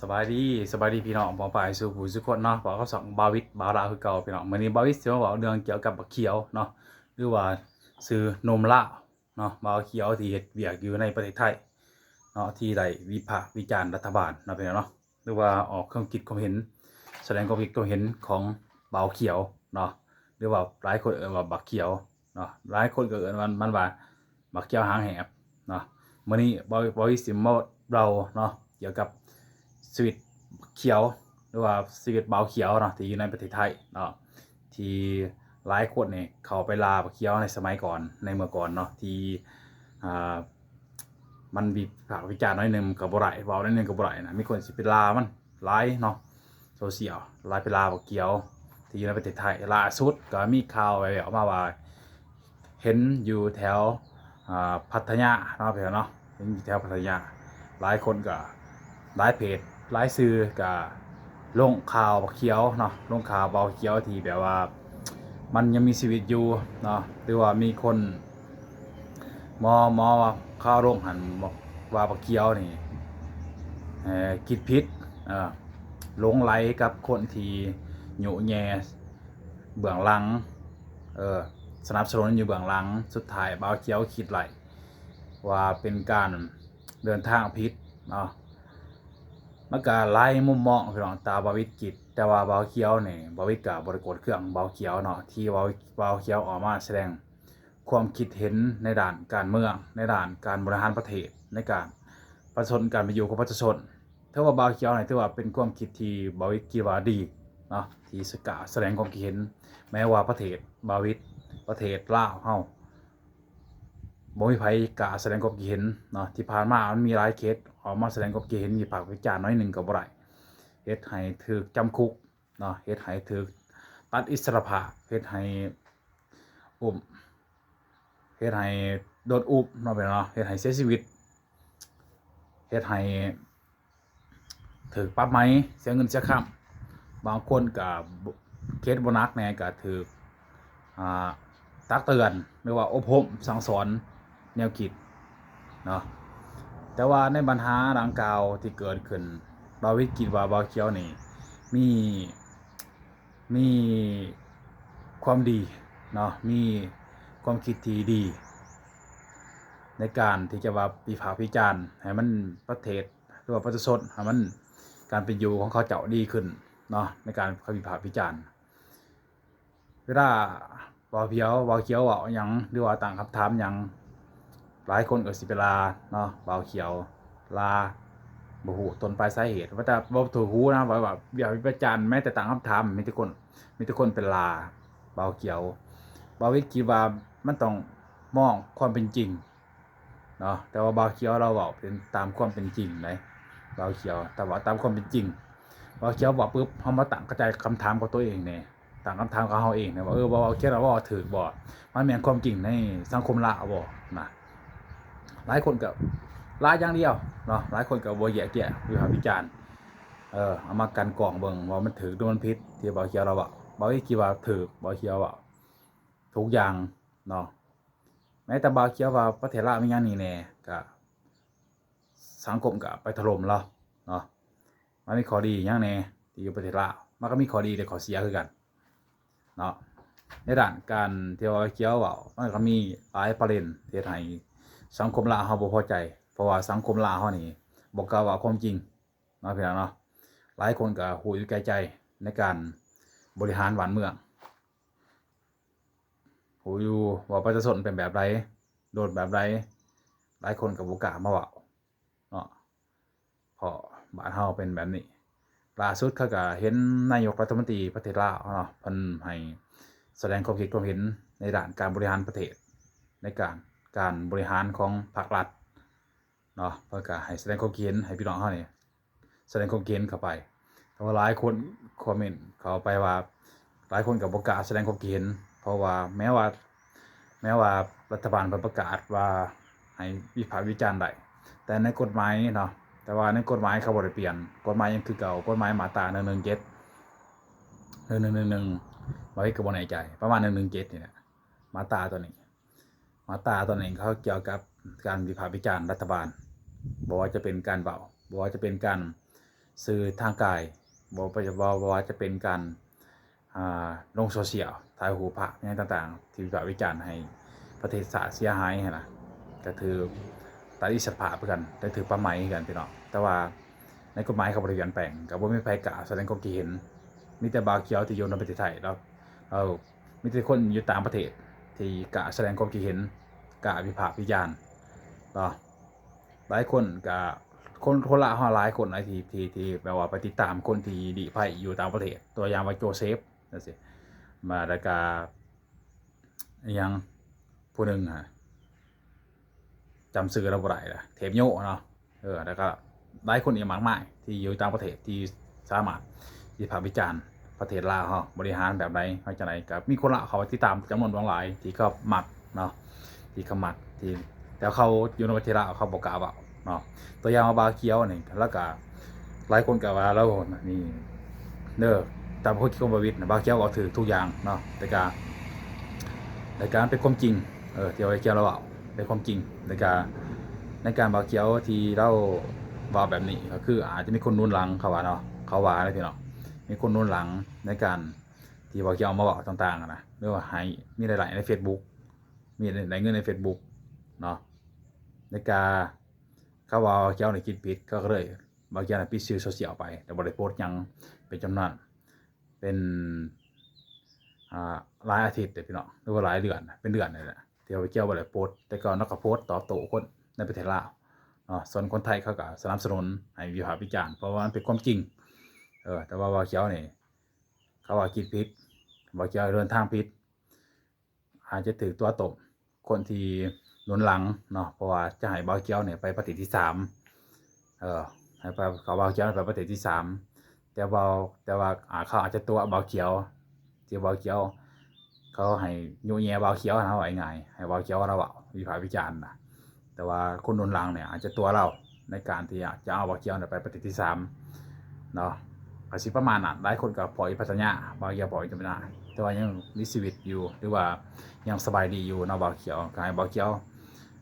ສະບາຍດີ ສະບາຍດີພີ່ນ້ອງປ້ອງປາຍສູ່ຜູ້ສູ່ຄົນເນາະ. ພບກັບຊ່ອງບ່າວວິດ ບ່າວລາວຄືເກົ່າພີ່ນ້ອງ. ມື້ນີ້ບ່າວວິດຊິມາເວົ້າເລື່ອງກ່ຽວກັບບັກຂຽວເນາະ ຫຼືວ່າຊື່ໜຸ່ມລາວເນາະ ບ່າວຂຽວທີ່ເຮັດວຽກຢູ່ໃນປະເທດໄທເນາະ ທີ່ໄດ້ວິພາກວິຈານລັດຖະບານເນາະ ພີ່ນ້ອງເນາະ ຫຼືວ່າອອກຄວາມຄິດຄວາມເຫັນ ສະແດງຄວາມຄິດຄວາມເຫັນຂອງບ່າວຂຽວເນາະ ຫຼືວ່າຫຼາຍຄົນເອີ້ນວ່າບັກຂຽວເນາະ ຫຼາຍຄົນກໍເອີ້ນວ່າ ມັນວ່າບັກຂຽວຫາງແຫບເນາະ. ມື້ນີ້ບ່າວ ບ່າວວິດຊິມາເວົ້າເນາະ ກ່ຽວກັບຊີວິດບັກຂຽວ ຫຼືວ່າຊີວິດບ່າວຂຽວເນາະ ທີ່ຢູ່ໃນປະເທດໄທເນາະ ທີ່ຫຼາຍຄົນນີ້ເຂົ້າໄປລ່າບັກຂຽວໃນສະໄໝກ່ອນ ໃນເມື່ອກ່ອນເນາະ ທີ່ ອ່າ ມັນວິພາກວິຈານໜ້ອຍໜຶ່ງກໍບໍ່ໄດ້ ເວົ້າໜ້ອຍໜຶ່ງກໍບໍ່ໄດ້ນະ ມີຄົນຊິໄປລ່າມັນຫຼາຍເນາະ ໂຊຊຽວຫຼາຍ ໄປລ່າບັກຂຽວທີ່ຢູ່ໃນປະເທດໄທ. ລ່າສຸດກໍມີຂ່າວແວ່ວໆມາວ່າ ເຫັນຢູ່ແຖວ ອ່າ ພັດທະຍາເນາະ ພີ່ນ້ອງເນາະ ເຫັນຢູ່ແຖວພັດທະຍາ ຫຼາຍຄົນກໍ ຫຼາຍເພຈ ຫຼາຍສື່ກໍລົງຂ່າວບັກຂຽວເນາະ ລົງຂ່າວບ່າວຂຽວທີ່ແບບວ່າມັນຍັງມີຊີວິດຢູ່ເນາະ ຫຼືວ່າມີຄົນ ໝໍ ໝໍວ່າຂ່າວລົງຫັ້ນວ່າບັກຂຽວນີ້ ເອີ ຄິດຜິດ ເອີ ຫຼົງໄຫຼກັບຄົນທີ່ຍຸແຍ່ເບື້ອງຫຼັງ ເອີ ສະໜັບສະໜູນຢູ່ເບື້ອງຫຼັງ. ສຸດທ້າຍບ່າວຂຽວຄິດໄຫຼວ່າເປັນການເດີນທາງຜິດເນາະ ມັນກະຫຼາຍມຸມມອງ ພີ່ນ້ອງ ຕາມບ່າວວິດຄິດ. ແຕ່ວ່າບ່າວຂຽວນີ້ ບ່າວວິດກະບໍ່ໄດ້ໂກດເຄືອງບ່າວຂຽວເນາະ ທີ່ວ່າບ່າວຂຽວອອກມາສະແດງ ຄວາມຄິດເຫັນໃນດ້ານການເມືອງ ໃນດ້ານການບໍລິຫານປະເທດ ໃນການປະຊາຊົນ ການເປັນຢູ່ຂອງປະຊາຊົນ. ຖືວ່າບ່າວຂຽວນີ້ ຖືວ່າເປັນຄວາມຄິດທີ່ບ່າວວິດຄິດວ່າດີເນາະ ທີ່ສະກະສະແດງຄວາມຄິດເຫັນ ແມ້ວ່າປະເທດບ່າວວິດ ປະເທດລາວເຮົາ ບໍ່ມີໃຜກ້າສະແດງຄວາມຄິດເຫັນເນາະ. ທີ່ຜ່ານມາມັນມີຫຼາຍເຄສອອກມາສະແດງຄວາມຄິດເຫັນ ວິພາກວິຈານໜ້ອຍໜຶ່ງກໍບໍ່ໄດ້ ເຮັດໃຫ້ຖືກຈຳຄຸກເນາະ ເຮັດໃຫ້ຖືກຕັດອິດສະຫຼະພາບ ເຮັດໃຫ້ອຸ້ມ ເຮັດໃຫ້ໂດນອຸ້ມເນາະ ພີ່ນ້ອງເນາະ ເຮັດໃຫ້ເສຍຊີວິດ ເຮັດໃຫ້ຖືກປັບໃໝ ເສຍເງິນເສຍຄຳ. ບາງຄົນກໍເຄສບໍ່ໜັກແດ່ກໍຖືກ ອ່າ ຕັກເຕືອນ ຫຼືວ່າອົບຮົມສັ່ງສອນແນວຄິດເນາະ. ແຕ່ວ່າໃນບັນຫາດັ່ງກ່າວທີ່ເກີດຂຶ້ນ ບ່າວວິດຄິດວ່າບ່າວຂຽວນີ້ມີ ມີຄວາມດີເນາະ ມີຄວາມຄິດທີ່ດີ ໃນການທີ່ຈະວ່າວິພາກວິຈານໃຫ້ມັນ ປະເທດ ຫຼືວ່າປະຊາຊົນ ໃຫ້ມັນ ການເປັນຢູ່ຂອງເຂົາເຈົ້າດີຂຶ້ນເນາະ ໃນການວິພາກວິຈານ. ເວລາບ່າວຂຽວ ບ່າວຂຽວເວົ້າຫຍັງ ຫຼືວ່າຕັ້ງຄຳຖາມຫຍັງ ຫຼາຍຄົນກໍຊິໄປລາເນາະ ບ່າວຂຽວ ລາ ບໍ່ຮູ້ຕົ້ນປາຍສາເຫດ ວ່າແຕ່ບໍ່ຖືກຫູນະ ວ່າ ວ່າວິພາກວິຈານ ແມ້ແຕ່ຕັ້ງຄຳຖາມ ມີແຕ່ຄົນ ມີແຕ່ຄົນໄປລາບ່າວຂຽວ. ບ່າວວິດຄິດວ່າມັນຕ້ອງມອງຄວາມເປັນຈິງເນາະ ແຕ່ວ່າບ່າວຂຽວລາວເວົ້າເປັນຕາມຄວາມເປັນຈິງໃດ ບ່າວຂຽວ ແຕ່ວ່າຕາມຄວາມເປັນຈິງ ບ່າວຂຽວເວົ້າປຶບ ເຮົາມາຕັ້ງກະຈາຍຄຳຖາມກັບຕົວເອງແດ່ ຕັ້ງຄຳຖາມກັບເຮົາເອງນະວ່າ ເອີ ບ່າວຂຽວລາວເວົ້າຖືກບໍ່? ມັນແມ່ນຄວາມຈິງໃນສັງຄົມລາວບໍ່ນະ? ຫຼາຍຄົນກໍລາຢ່າງດຽວເນາະ ຫຼາຍຄົນກໍບໍ່ແຍກແຍະ ວິພາກວິຈານ ເອີ ເອົາມາກັ່ນກອງເບິ່ງວ່າມັນຖືກຫຼືມັນຜິດ ທີ່ບ່າວຂຽວລາວເວົ້າ. ບ່າວວິດຄິດວ່າຖືກ ບ່າວຂຽວເວົ້າ ທຸກຢ່າງເນາະ. ແມ້ແຕ່ບ່າວຂຽວວ່າປະເທດລາວມີຫຍັງນີ້ແດ່ ກະສັງຄົມກະໄປຖະຫຼົ່ມລາວເນາະ. ມັນມີຂໍ້ດີຫຍັງແດ່ທີ່ຢູ່ປະເທດລາວ? ມັນກໍມີຂໍ້ດີ ແລະ ຂໍ້ເສຍຄືກັນເນາະ. ໃນດ້ານການທີ່ວ່າຂຽວເວົ້າ ມັນກໍມີຫຼາຍປະເດັນທີ່ເຮັດໃຫ້ສັງຄົມລາວເຮົາບໍ່ພໍໃຈ ເພາະວ່າສັງຄົມລາວເຮົານີ້ບໍ່ກ້າເວົ້າຄວາມຈິງເນາະ ພີ່ນ້ອງເນາະ. ຫຼາຍຄົນກໍຮູ້ຢູ່ແກ່ໃຈໃນການບໍລິຫານບ້ານເມືອງ ຮູ້ຢູ່ວ່າປະຊາຊົນເປັນແບບໃດ ໂດນແບບໃດ ຫຼາຍຄົນກໍບໍ່ກ້າມາເວົ້າເນາະ ເພາະບ້ານເຮົາເປັນແບບນີ້. ລ່າສຸດເຂົາກໍເຫັນນາຍົກລັດຖະມົນຕີປະເທດລາວເນາະ ເພິ່ນໃຫ້ສະແດງຄວາມຄິດຄວາມເຫັນໃນດ້ານການບໍລິຫານປະເທດ ໃນການ ການບໍລິຫານຂອງພາກລັດເນາະ ເພິ່ນກໍໃຫ້ສະແດງຄວາມຄິດເຫັນ ໃຫ້ພີ່ນ້ອງເຮົານີ້ ສະແດງຄວາມຄິດເຫັນເຂົ້າໄປ. ແຕ່ວ່າຫຼາຍຄົນຄອມເມັນເຂົ້າໄປວ່າ ຫຼາຍຄົນກໍບໍ່ກ້າສະແດງຄວາມຄິດເຫັນ ເພາະວ່າແມ້ວ່າ ແມ້ວ່າລັດຖະບານເພິ່ນປະກາດວ່າໃຫ້ວິພາກວິຈານໄດ້ ແຕ່ໃນກົດໝາຍເນາະ ແຕ່ວ່າໃນກົດໝາຍເຂົາບໍ່ໄດ້ປ່ຽນ ກົດໝາຍຍັງຄືເກົ່າ ກົດໝາຍມາດຕາໜຶ່ງໜຶ່ງເຈັດ ຫຼື ໜຶ່ງໜຶ່ງໜຶ່ງ ບ່າວວິດກໍບໍ່ແນ່ໃຈ ປະມານໜຶ່ງໜຶ່ງເຈັດນີ້ແຫຼະ ມາດຕາຕົວນີ້. ມາດຕາຕົວນີ້ເຂົາກ່ຽວກັບການວິພາກວິຈານລັດຖະບານ ບໍ່ວ່າຈະເປັນການເວົ້າ ບໍ່ວ່າຈະເປັນການ ສື່ທາງກາຍ ບໍ່ ບໍ່ ບໍ່ວ່າຈະເປັນການ ອ່າ ລົງໂຊຊຽວ ຖ່າຍຮູບພະຫຍັງຕ່າງໆ ທີ່ວິພາກວິຈານໃຫ້ປະເທດຊາດເສຍຫາຍຫັ້ນນະ ກະຖືກຕັດອິດສະລະພາບຄືກັນ ແລະ ຖືກປ່າໄໝຄືກັນພີ່ນ້ອງ. ແຕ່ວ່າໃນກົດໝາຍເຂົາບໍ່ໄດ້ປ່ຽນແປງ ກະບໍ່ມີໃຜກ້າສະແດງຄວາມຄິດເຫັນ ມີແຕ່ບ່າວຂຽວທີ່ຢູ່ໃນປະເທດໄທ ລາວ ເອີ ມີແຕ່ຄົນຢູ່ຕ່າງປະເທດທີ່ກ້າສະແດງຄວາມຄິດເຫັນ ກ້າວິພາກວິຈານເນາະ. ຫຼາຍຄົນກະ ຄົນ ຄົນລາວເຮົາຫຼາຍຄົນຫຼາຍທີ່ ທີ່ ທີ່ແບບວ່າໄປຕິດຕາມຄົນທີ່ລີ້ໄພຢູ່ຕ່າງປະເທດ ຕົວຢ່າງວ່າໂຈເຊຟຈັ່ງຊີ້ ມາ ແລ້ວກະ ອີຫຍັງ ຜູ້ໜຶ່ງຫັ້ນ ຈຳຊື່ລາວບໍ່ໄດ້ລະ ເທບໂຍເນາະ. ເອີ ແລ້ວກະຫຼາຍຄົນອີກມາກມາຍທີ່ຢູ່ຕ່າງປະເທດທີ່ສາມາດວິພາກວິຈານປະເທດລາວເຮົາບໍລິຫານແບບໃດ ເຮັດຈັ່ງໃດ ກະມີຄົນລາວເຂົາໄປຕິດຕາມຈຳນວນຫຼວງຫຼາຍທີ່ເຂົາມັກເນາະ ທີ່ເຂົາມັກ ທີ່ ແຕ່ເຂົາຢູ່ໃນປະເທດລາວເຂົາບໍ່ກ້າເວົ້າເນາະ. ຕົວຢ່າງວ່າບ່າວຂຽວນີ້ ລາວກະຫຼາຍຄົນກະວ່າລາວນີ້ເດີ ຕາມຄວາມຄິດຂອງບ່າວວິດນະ ບ່າວຂຽວເວົ້າຖືກທຸກຢ່າງເນາະ ແຕ່ກະ ແຕ່ກະມັນເປັນຄວາມຈິງ ເອີ ທີ່ວ່າບ່າວຂຽວລາວເວົ້າເປັນຄວາມຈິງ ແຕ່ກະໃນການບ່າວຂຽວທີ່ລາວເວົ້າແບບນີ້ ກະຄືອາດຈະມີຄົນໜູນຫຼັງ ເຂົາວ່າເນາະ ເຂົາວ່າເດ້ພີ່ນ້ອງ ມີຄົນໜູນຫຼັງໃນການທີ່ບ່າວຂຽວເອົາມາເວົ້າຕ່າງໆຫັ້ນນະ ຫຼືວ່າໃຫ້ມີລາຍໄດ້ໃນເຟສບຸກ ມີໄດ້ເງິນໃນເຟສບຸກເນາະ. ແລ້ວກະເຂົາວ່າບ່າວຂຽວນີ້ຄິດຜິດ ເຂົາກະເລີຍ ບ່າວຂຽວນີ້ປິດສື່ໂຊຊຽວໄປ ແຕ່ບໍ່ໄດ້ໂພສຫຍັງເປັນຈຳນວນ ເປັນ ອ່າ ຫຼາຍອາທິດເດ້ພີ່ນ້ອງ ຫຼືວ່າຫຼາຍເດືອນ ເປັນເດືອນນີ້ແຫຼະ ທີ່ວ່າບ່າວຂຽວບໍ່ໄດ້ໂພສ. ແຕ່ກ່ອນລາວກະໂພສຕອບໂຕ້ຄົນໃນປະເທດລາວເນາະ ສ່ວນຄົນໄທເຂົາກະສະໜັບສະໜູນໃຫ້ວິພາກວິຈານ ເພາະວ່າມັນເປັນຄວາມຈິງ ເອີ ແຕ່ວ່າບ່າວຂຽວນີ້ ເຂົາວ່າຄິດຜິດ ບ່າວຂຽວເດີນທາງຜິດ ອາດຈະຖືກຕົວະຕົ້ມຄົນທີ່ໜູນຫຼັງເນາະ ເພາະວ່າຈະໃຫ້ບ່າວຂຽວນີ້ໄປປະເທດທີສາມ ເອີ ໃຫ້ ເຂົາ ບ່າວຂຽວໄປປະເທດທີສາມ ແຕ່ວ່າ ແຕ່ວ່າ ອາ ເຂົາອາດຈະຕົວະບ່າວຂຽວ ທີ່ບ່າວຂຽວ ເຂົາໃຫ້ຍຸແຍ່ບ່າວຂຽວຫັ້ນນະ ເວົ້າງ່າຍໆ ໃຫ້ບ່າວຂຽວລາວເວົ້າວິພາກວິຈານນະ. ແຕ່ວ່າຄົນໜູນຫຼັງນີ້ອາດຈະຕົວະລາວໃນການທີ່ຈະເອົາບ່າວຂຽວໄປປະເທດທີສາມເນາະ ກະຊິປະມານນັ້ນ. ຫຼາຍຄົນກະພໍ້ອີກພັດທະຍາ ບ່າວຂຽວພໍ້ອີກພັດທະຍາ ແຕ່ວ່າຍັງມີຊີວິດຢູ່ ຫຼືວ່າຍັງສະບາຍດີຢູ່ເນາະ ບ່າວຂຽວ. ກະໃຫ້ບ່າວຂຽວ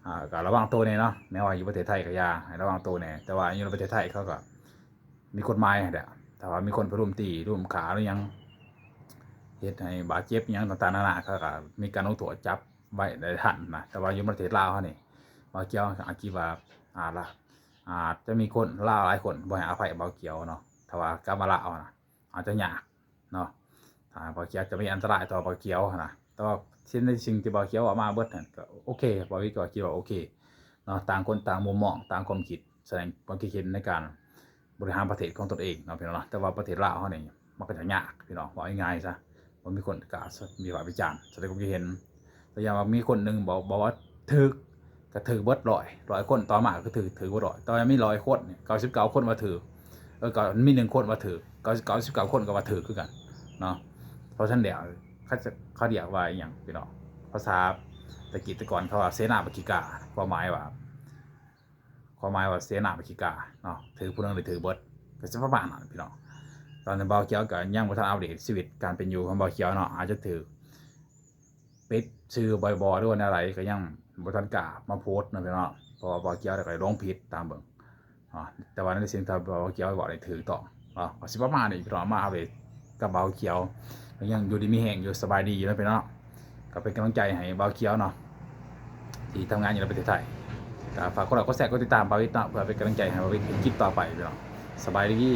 ອາ ກະລະວັງໂຕແດ່ເນາະ ແມ້ວ່າຢູ່ປະເທດໄທກະຢ່າ ໃຫ້ລະວັງໂຕແດ່. ແຕ່ວ່າຢູ່ໃນປະເທດໄທເຂົາກະມີກົດໝາຍຫັ້ນແຫຼະ ຖ້າວ່າມີຄົນໄປລຸມຕີ ລຸມຂ້າ ຫຼືຫຍັງ ເຮັດໃຫ້ບາດເຈັບຫຍັງຕ່າງໆນານາ ເຂົາກະມີການລົງໂທດ ຈັບໄວ້ໄດ້ທັນນະ. ແຕ່ວ່າຢູ່ປະເທດລາວເຮົານີ້ ບ່າວຂຽວອາດຄິດວ່າ ອາດລະ ອາດຈະມີຄົນລາວຫຼາຍຄົນບໍ່ໃຫ້ອະໄພບ່າວຂຽວເນາະ ຖ້າວ່າກັບມາລາວຫັ້ນນະ ອາດຈະຍາກເນາະ ຖ້າບ່າວຂຽວຈະມີອັນຕະລາຍຕໍ່ບ່າວຂຽວຫັ້ນນະ. ແຕ່ວ່າສິ່ງ ໃນສິ່ງທີ່ບ່າວຂຽວເວົ້າມາເບິດຫັ້ນກະໂອເຄ ບ່າວວິດກະຄິດວ່າໂອເຄເນາະ ຕ່າງຄົນຕ່າງມຸມມອງ ຕ່າງຄວາມຄິດ ສະແດງຄວາມຄິດເຫັນໃນການບໍລິຫານປະເທດຂອງຕົນເອງເນາະ ພີ່ນ້ອງເນາະ. ແຕ່ວ່າປະເທດລາວເຮົານີ້ ມັນກະຈະຍາກພີ່ນ້ອງ ເວົ້າງ່າຍໆຊະ ບໍ່ມີຄົນກ້າວິພາກວິຈານ ສະແດງຄວາມຄິດເຫັນ. ແຕ່ຢ່າວ່າມີຄົນໜຶ່ງບອກ ບອກວ່າຖືກ ກະຖືກເບິດຮ້ອຍ ຮ້ອຍຄົນ ຕໍ່ມາກະຖືກ ຖືກເບິດຮ້ອຍ. ແຕ່ວ່າມີຮ້ອຍຄົນນີ້ ເກົ້າສິບເກົ້າຄົນວ່າຖືກ ເອີ ກະມີໜຶ່ງຄົນວ່າຖືກ ເກົ້າ ເກົ້າສິບເກົ້າຄົນກະວ່າຖືກຄືກັນເນາະ. ເພາະສະນັ້ນແລ້ວ ເຂົາ ເຂົາຮຽກວ່າອີ່ຫຍັງພີ່ນ້ອງ ພາສາຕະກີ້ແຕ່ກ່ອນເຂົາວ່າເສນາບັກຂີ້ກ້າ ຄວາມໝາຍວ່າ ຄວາມໝາຍວ່າເສນາບັກຂີ້ກ້າເນາະ ຖືກຜູ້ໜຶ່ງໄດ້ຖືກເບິດ ກະຊິປະມານນັ້ນພີ່ນ້ອງ. ຕອນນີ້ບ່າວຂຽວກະຍັງບໍ່ທັນອັບເດດຊີວິດການເປັນຢູ່ຂອງບ່າວຂຽວເນາະ ອາດຈະຖືກປິດຊື່ບໍ່ ຫຼືວ່າແນວໃດ ກະຍັງບໍ່ທັນກ້າມາໂພສເນາະພີ່ນ້ອງ ເພາະວ່າບ່າວຂຽວກະໄດ້ລົງຜິດຕາມເບິ່ງເນາະ. ແຕ່ວ່າໃນສິ່ງທີ່ບ່າວຂຽວເວົ້າໄດ້ຖືກຕ້ອງເນາະ ກະຊິປະມານນີ້ພີ່ນ້ອງ ມາອັບເດດກັບບ່າວຂຽວ ກະຍັງຢູ່ດີມີແຮງຢູ່ ສະບາຍດີຢູ່ເນາະພີ່ນ້ອງ. ກະເປັນກຳລັງໃຈໃຫ້ບ່າວຂຽວເນາະ ທີ່ທຳງານຢູ່ໃນປະເທດໄທ. ກະຝາກກົດໄລກົດແຊ ກົດຕິດຕາມບ່າວວິດເນາະ ເພື່ອເປັນກຳລັງໃຈໃຫ້ບ່າວວິດເຮັດຄລິບຕໍ່ໄປພີ່ນ້ອງ. ສະບາຍດີ.